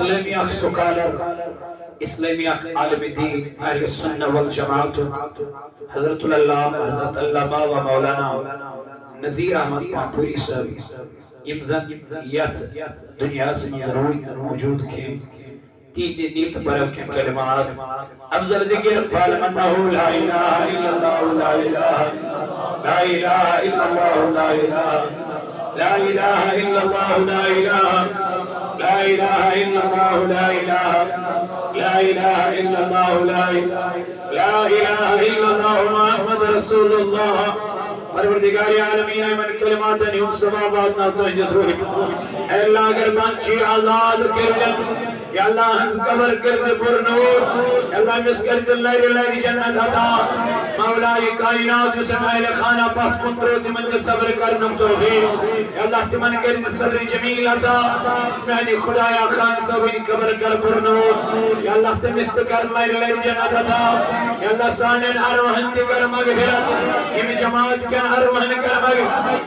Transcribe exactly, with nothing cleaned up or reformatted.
اسلامی اکھ سکالر، اسلامی اکھ عالم دین، اہل سنہ والجماعت، حضرت العلامہ، حضرت علامہ و مولانا نذیر احمد پانپوری صٲب، یِم زن یتھ دُنیاہس منٛز روٗدۍ نہٕ موجود کینٛہہ، تِہنٛدِ نیٖتہٕ پرو کینٛہہ کلمات۔ افضل ذکر فاعلم انه لا الہ الا اللہ، لا الہ، لا الہ الا اللہ، لا الہ، لا الہ الا اللہ، لا الہ، لا الہ الا اللہ، لا الہ، لا الہ الا اللہ، لا الہ، لا الہ الا اللہ محمد رسول اللہ۔ پروردگار عالمین، یِمن کلماتن ہُنٛد ثواب واتناو تُہنٛدِس روحس۔ اے اللہ، اگر بنٛد چھِ آزاد کٔرِتھ، یا اللہ، ہٕنٛز قبر کٔرزِ پر نور۔ یا اللہ، أمِس کٔرزِ لرِ لرِ جنت عطا۔ مولائے کائنات، یُس أمۍ اہل خانہ پتھ کُن ترٛوو، تِمن دِ صبر کرنُک توفیق۔ یا اللہ، تِمن کٔرزِ صبر جمیل عطا۔ میانہِ خدایا، خان صٲبٕنۍ قبر کر پر نور۔ یا اللہ، تٔمِس تہِ کر لرِ لرِ جنت عطا۔ یا اللہ، سانٮ۪ن ارواحن تہِ کر مغفرت۔ ییٚمہِ جماعت کٮ۪ن ارواحن کر مغفرت۔